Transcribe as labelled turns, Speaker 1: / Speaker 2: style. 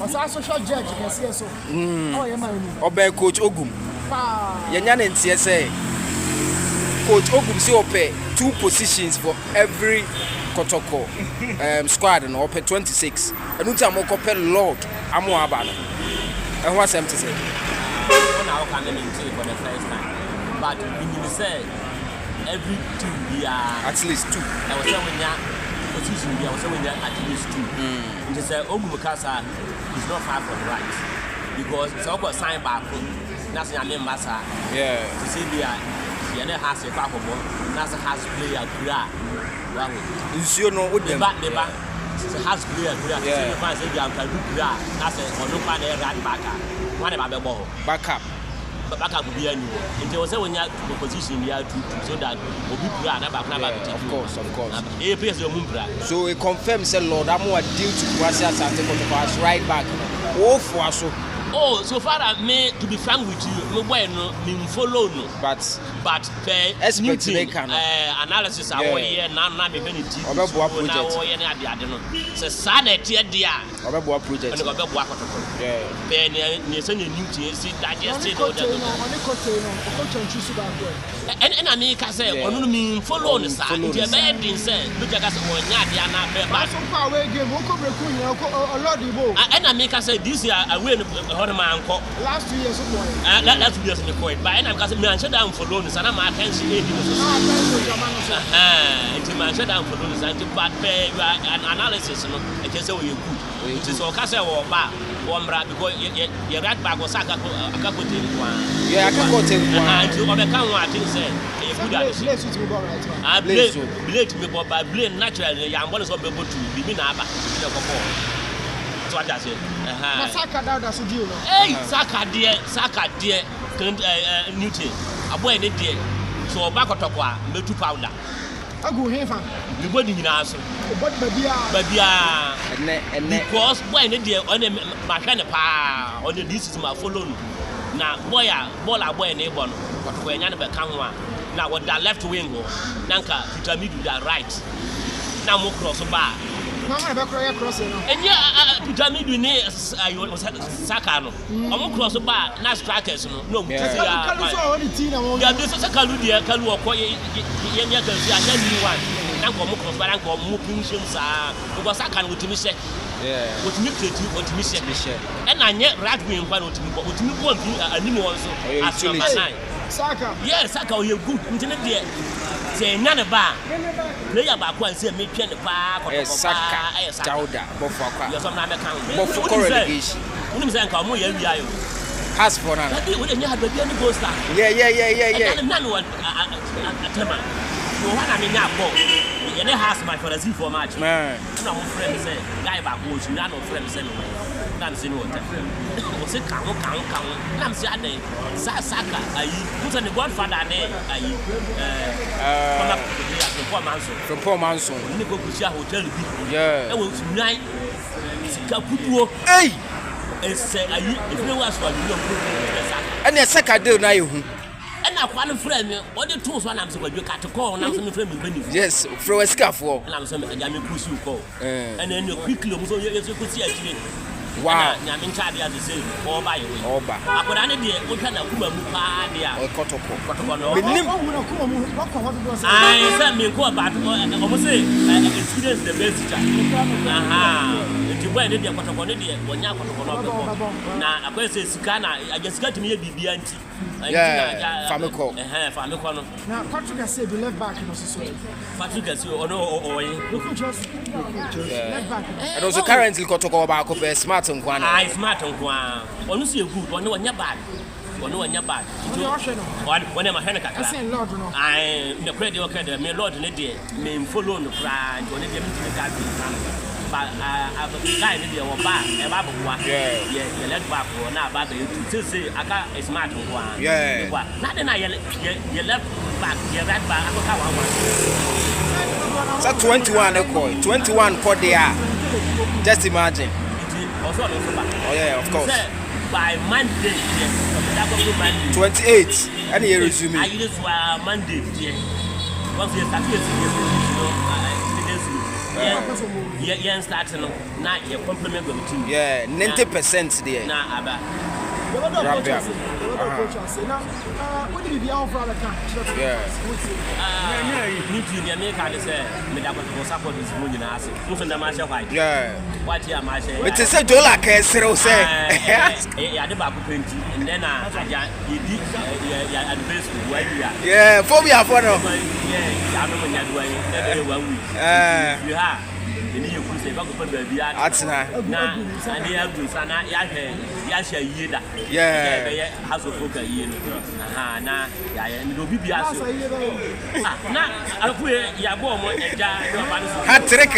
Speaker 1: Ɔsan so hwɛ judge kɛseɛ so. Ɛwɔ yɛn man mu.
Speaker 2: Ɔbɛn Coach Ogum.
Speaker 1: Paa.
Speaker 2: Yɛnya ne nteɛ sɛ Coach Ogum sɛ ɔpɛ two positions for every Kɔtɔkɔ squad no, ɔpɛ 26. Ɛno nti a mokɔpɛ Lord Amoah aba no. Ɛho asɛm te sɛ?
Speaker 3: Wo na woka ne mente for the first time, but menim sɛ every team biara
Speaker 2: at least two.
Speaker 3: Ɛwɔ sɛ wonya position bi, ɛwɔ sɛ wonya at least two. Nti sɛ Ogum kasa, is not far from right, because sɛ wokɔ sign baako na sɛ Nyame mma saa te sɛ bi a yɛne Hearts kɔ akɔbɔ na sɛ Hearts player kura a, wahu
Speaker 2: nsuo no wodam.
Speaker 3: Meba sɛ Hearts player kura te sɛ mefa sɛ bi anka du kura a, na sɛ ɔno kwa na ɛyɛ right back a, wane ba bɛbɔ hɔ?
Speaker 2: Backup.
Speaker 3: Backup bi ani hɔ, nti ɛwɔ sɛ wonya position bi two two so that obi kura a, na baako na ba bɛtake.
Speaker 2: Of course, of course.
Speaker 3: Ɛyɛ players ɔmu mpira.
Speaker 2: So it confirms sɛ Lord Amoah deal to Kumasi Asante Kotoko as right back no, wɔfoa so?
Speaker 3: Oh, so far as me, to be frank with you, me boy no, me follow no.
Speaker 2: But
Speaker 3: but pɛ
Speaker 2: expert
Speaker 3: Newton
Speaker 2: ne ka no.
Speaker 3: Analysis a wɔyɛ na mehwɛ ne TV
Speaker 2: Ɔbɛboa
Speaker 3: so na
Speaker 2: project.
Speaker 3: Wɔyɛ ne ade ade no sɛ saa na ɛteɛ deɛ a,
Speaker 2: ɔbɛboa project.
Speaker 3: Ɛno ɔbɛboa Kɔtɔkɔ. Pɛ nea sɛ nea Newton esi digest
Speaker 1: Ɔne
Speaker 3: ne
Speaker 1: coach
Speaker 3: ɔda
Speaker 1: no, ɔne coach no, ɔkɔ twɛntwi so baako ɛ.
Speaker 3: Ɛna meka sɛ ɔno no me follow no saa.
Speaker 2: Ɔnfollow
Speaker 3: nti
Speaker 2: no saa.
Speaker 3: Ɛbɛyɛ den sɛ bɛtwa ka sɛ ɔnyɛ adeɛ anaa bɛɛ ba.
Speaker 1: Baso nkɔ away game, wokɔ breku nyina, wokɔ ɔlɔdi bo.
Speaker 3: Ɛna meka sɛ this year away no ɛhɔ no mankɔ.
Speaker 1: Last 2 years wokɔ ɛ.
Speaker 3: Ah, last 2 years mekɔe ba, ɛna meka sɛ manhyɛ da mfollow no saa na ma attention ɛdi no so.
Speaker 1: Na attention gyama no so.
Speaker 3: Ɛhɛn, nti manhyɛ da mfollow no saa nti, but pɛ your analysis no ɛkyerɛ sɛ ɔyɛ good.
Speaker 2: Ɔyɛ
Speaker 3: nti
Speaker 2: good.
Speaker 3: Sɛ ɔka sɛ wɔba a, wɔmmra, because yɛ right back wɔ sɛ Akakote nko ara.
Speaker 2: Yeah, Akakote nko ara.
Speaker 3: Ɛhɛn, nti ɔbɛka ho a, I think sɛ ɛyɛ
Speaker 1: Sɛ
Speaker 3: good
Speaker 1: Blade
Speaker 3: addition.
Speaker 1: Blade so tumi bɔ right back.
Speaker 3: Ah,
Speaker 2: Blade
Speaker 3: Blade
Speaker 2: so.
Speaker 3: Blade tumi bɔ, but Blade naturally no yɛambɔ no sɛ ɔbɛbɔ two, biribi na aba na ɛkɔbɔɔ so, wate aseɛ.
Speaker 1: Na
Speaker 3: Ɛhɛn.
Speaker 1: Saka Dawda so deal no.
Speaker 3: Ei, Saka deɛ, Saka deɛ, Clint Newton aboɛ ne deɛ, sɛ ɔba Kɔtɔkɔ a, mɛtu powder.
Speaker 1: Agu hefa?
Speaker 3: Ne body nyinaa so.
Speaker 1: O body baabiara.
Speaker 3: Baabiara.
Speaker 2: Ɛnɛ ɛnɛ.
Speaker 3: Because boy ne deɛ, ɔne mahwɛ ne paa, ɔne this is ma follow no na boy a ball a boy ne bɔ no, Kɔtɔkɔ ɛnya ne bɛka ho a, na wɔda left wing hɔ na nka Peter Midu da right na mo cross ba a.
Speaker 1: Na wɔn na bɛkorɔ yɛ cross no.
Speaker 3: Ɛnyɛ Peter Midu ne ayi Saka no, ɔmo cross ba a, na strikers no na ɔmo ti
Speaker 1: Kalu Kalu so a ɔne ti na wɔn.
Speaker 3: Dabi, sɛ Kalu deɛ, Kalu ɔkɔ yɛ yɛ Kalu si ahyɛ new one na nka ɔmo cross ba na nka ɔmo pin hyɛm saa, because Saka no otumi hyɛ, otumi create, otumi hyɛ, ɛna nyɛ right wing nkwa na otumi bɔ, otumi bɔ mfi anim hɔ nso
Speaker 2: Ɔyɛ
Speaker 3: as number
Speaker 2: utility.
Speaker 3: 9.
Speaker 1: Saka.
Speaker 3: Yeah, Saka ɔyɛ good, nti ne deɛ sɛ ɛnya ne ba a, player baako a nsɛ metwɛn ne paa
Speaker 2: Ɛyɛ
Speaker 3: Kɔtɔkɔ
Speaker 2: Saka
Speaker 3: paa ɛyɛ Saka.
Speaker 2: Dawda bɔfo akɔ
Speaker 3: yɛ
Speaker 2: a
Speaker 3: sɛ ɔmena mɛka ho.
Speaker 2: Bɔfo kɔ
Speaker 3: Wonim sɛ
Speaker 2: relegation.
Speaker 3: Wonim sɛ nka ɔmo yɛ awia yɛ o.
Speaker 2: Hearts foɔ no ana?
Speaker 3: Dabi, wode nyɛ ha baabi ani Gold Star.
Speaker 2: Yeah.
Speaker 3: Ɛda no na mewɔ Atɛma wɔ hɔ na menya bɔɔl yɛne Hearts match, Faransifoɔ match.
Speaker 2: Man.
Speaker 3: Ɛna ɔmo frɛ me sɛ guy baako wɔ Sunyani na ɔfrɛ me sɛ mewɔ hɔ na mese ne wɔ Tɛma. Ɔse ka ho, ka ho, ka ho, na mese adɛn saa Saka ayi wo sɛ ne godfather ne ayi former player Frimpong Manso.
Speaker 2: Frimpong Manso.
Speaker 3: Ɔne ne kɔkɔhyia hotel bi ɛwɔ Sunyani, sika kuduo.
Speaker 2: Ei!
Speaker 3: Ɛsɛ ayi efiri wa so ayi ne ɔmo kɔ Saka.
Speaker 2: Ɛnna Saka deal no ayɛ hu.
Speaker 3: Ɛna akoa no frɛ me, ɔde too so anam sɛ Kwadwo kate kɔɔ nam sɛ mefrɛ me mpanimfoɔ.
Speaker 2: Yes, frɛ w'asikafoɔ.
Speaker 3: Ɛnam sɛ agya me pursue kɔɔ. Ɛna ɛna quickly ɔmo sɛ yɛ sɛ kɔsi akyire.
Speaker 2: Wow.
Speaker 3: Ɛna Nyame nkyɛ adeɛ ase sɛ ɔɔba yɛ hɔ yi.
Speaker 2: Ɔɔba.
Speaker 3: Akwadaa no deɛ, wohwɛ n'akoma mu paa deɛ a.
Speaker 2: Ɔkɔtɔkɔ.
Speaker 3: Kɔtɔkɔ no.
Speaker 2: Menim.
Speaker 1: Ɔhu n'akoma mu, wakɔ hɔ dodoɔ sɛ.
Speaker 3: Ae, sɛ menkɔ but ɔmo se experience the best teacher. Ahaa, nti boy no deɛ, kɔtɔkɔ no deɛ, wɔnya kɔtɔkɔ no ɔbɛbɔ. Na akɔyɛ sɛ sika na agya sika tumi yɛ biribiara nti.
Speaker 2: Yeah, fa me kɔ.
Speaker 3: Ɛhɛn, fa me kɔ no.
Speaker 1: Na Patrick Asiedu left back no soso ɛ.
Speaker 3: Patrick Asiedu ɔno ɔyɛ.
Speaker 1: Berekum Chelsea. Left back no.
Speaker 2: Ɛno nso currently Kɔtɔkɔ wɔ baako pɛ, Smart nko ara.
Speaker 3: Ah, Smart nko ara. Ɔno nso yɛ good, ɔno ɔnyɛ bad. Ɔno ɔnyɛ bad.
Speaker 1: Ɔno ɔhwɛ no.
Speaker 3: Ɔno ma hwɛ no kakra.
Speaker 1: Ɛsɛn Lord no.
Speaker 3: Ayi, ne kura deɛ ɔkɛ deɛ, me Lord ne deɛ, me follow no koraa, nti ɔno deɛ me ntumi ka bi nka no. Ba guy ne deɛ ɔba a, ɛba abɛboa. Yɛ left back wɔ na aba abɛyɛ two. Sese aka Smart nko ara. Meboa. Na de na yɛ left back, yɛ right back akɔka one one.
Speaker 2: Sɛ 21 ne kɔ, 21 kɔ deɛ a, just imagine.
Speaker 3: Nti ɔsɔ ɔno nso ba.
Speaker 2: Oh yeah, of course.
Speaker 3: Sɛ by Monday deɛ, ɔbɛda akɔpɛ Monday.
Speaker 2: 28 ɛna yɛ resume.
Speaker 3: Ayere so a Monday deɛ. Because yɛ start yɛ si yɛ season no 3 days ago. Yɛn yɛn start no na yɛ compliment of team.
Speaker 2: Yeah, 90% deɛ.
Speaker 3: Na aba.
Speaker 1: Yɛbɛdɔ
Speaker 2: Wrap
Speaker 1: coach
Speaker 2: it up.
Speaker 1: ase. Yɛbɛdɔ coach ase. Na wode biribi ahoforɔ abɛka kyerɛ
Speaker 2: Yeah.
Speaker 1: wotie.
Speaker 3: Ne ti deɛ meka ne sɛ meda Kɔtɔkɔ supporters mu nyinaa ase. Nso ndɛ mahyɛ white.
Speaker 2: Yeah.
Speaker 3: White a mahyɛ.
Speaker 2: Mete sɛ Jola kɛserew sɛ.
Speaker 3: Yɛade baako pɛ nti ndɛ na agya yɛdi yɛ anniversary 1 year.
Speaker 2: Yeah, phobia fo no.
Speaker 3: Yɛ yɛanom nyadoa yi na ɛbɛyɛ 1 week. Firi ha yɛne yɛ kuru sɛ yɛbɛkɔpɛ baabi
Speaker 2: Atena.
Speaker 3: Na ane agu nsa na yɛahwɛ yɛahyɛ yie da. Ɛbɛyɛ Hearts of Oak yie no. Aha, na yɛayɛ mede obi bia
Speaker 1: Asa
Speaker 3: so.
Speaker 1: yie bɛyɛ.
Speaker 3: Ah, na akoe yɛabɔ ɔmo agya ne ɔba no so.
Speaker 2: Hat-trick.